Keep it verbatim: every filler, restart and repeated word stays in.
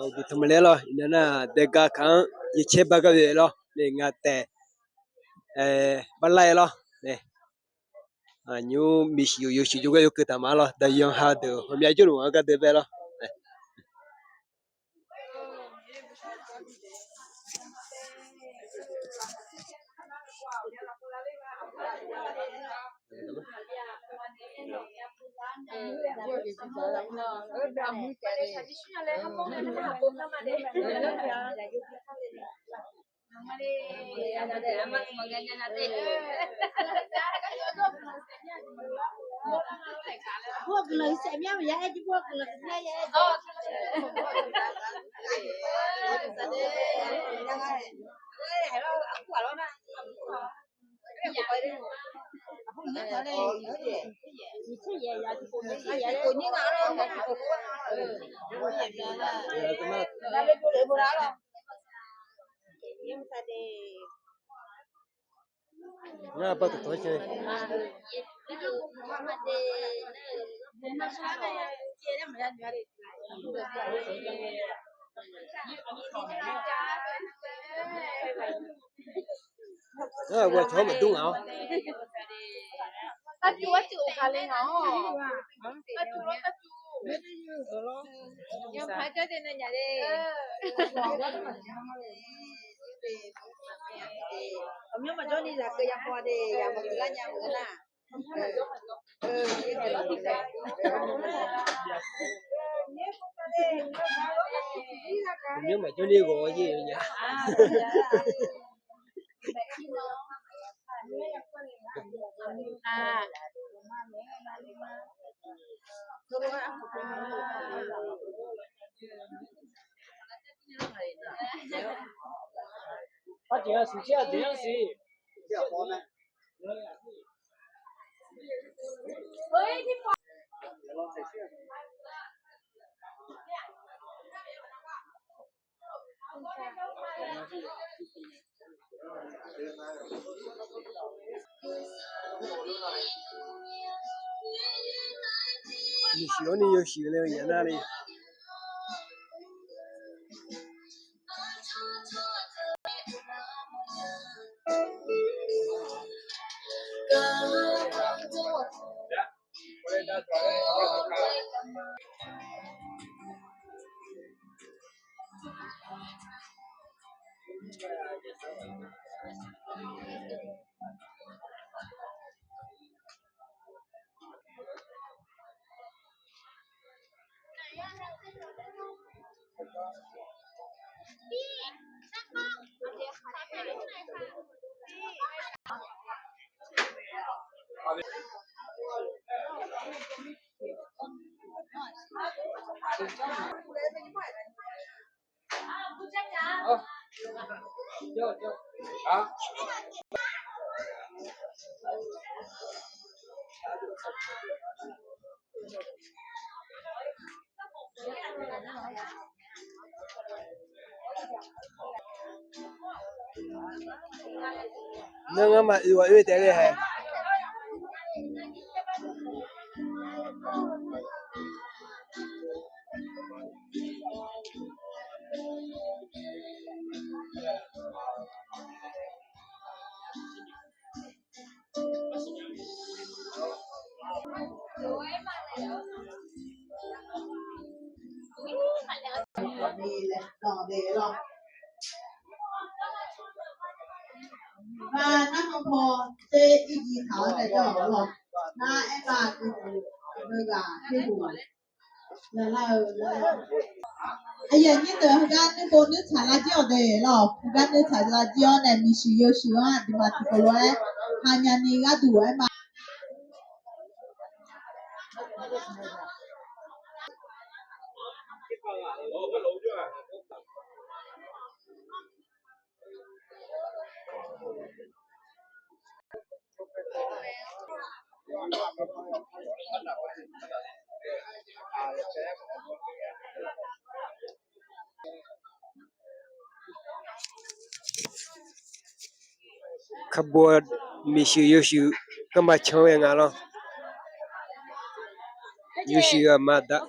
Uqduq tanqma laer lawr, iqnan nar daega kaq-anr yacaer bar gar oe lawr, nae nga taef, bar lar-aer lawr, nae, nymr miqshiq yawshuif jawrgar yawkeuv taq ma lawr, daqyan ha deuq hawmya jawrluf-anr gar deuv bae lawr. Ngar bar taq tawq-aer cae. Nar ghaq ghawqcawq-anr maqdur ngaq-awr. Arcuv arcuv oqkaq le ngaq-awr. Arcuv lawr arcuv. Yanpaq jawr de nae nya le. Aqmyanr maqjawr ni zaqkeuv ya paw de, ya maqkeuv lar nya meuq-eu nar. Aqmyanr maqjawr ni ghawq-awr yaer-eu nya. Yawshuif-anr ni yawshuif le-eu yaf nar le. Nar ngar maqoe ghaq oe taef le hae. Nar ngar nmr paw ter irjiv taq-awr nae jawr-awq lawr. Nar aer ma, dui dui, dui ghaq ter duq. Aqyuif aqnyir deuq heugar nuirpov nuirtsaq lar jir-awq de lawr. Heugar nuirtsaq lar jir-awr nae miqshuif yawshuif-anr aqduimaf tiqkawv lof-aer hanya ni gharduq aer ma. Karbov miqshuif yawshuif garma can-eu nga lawr. Yawshuif aqma da.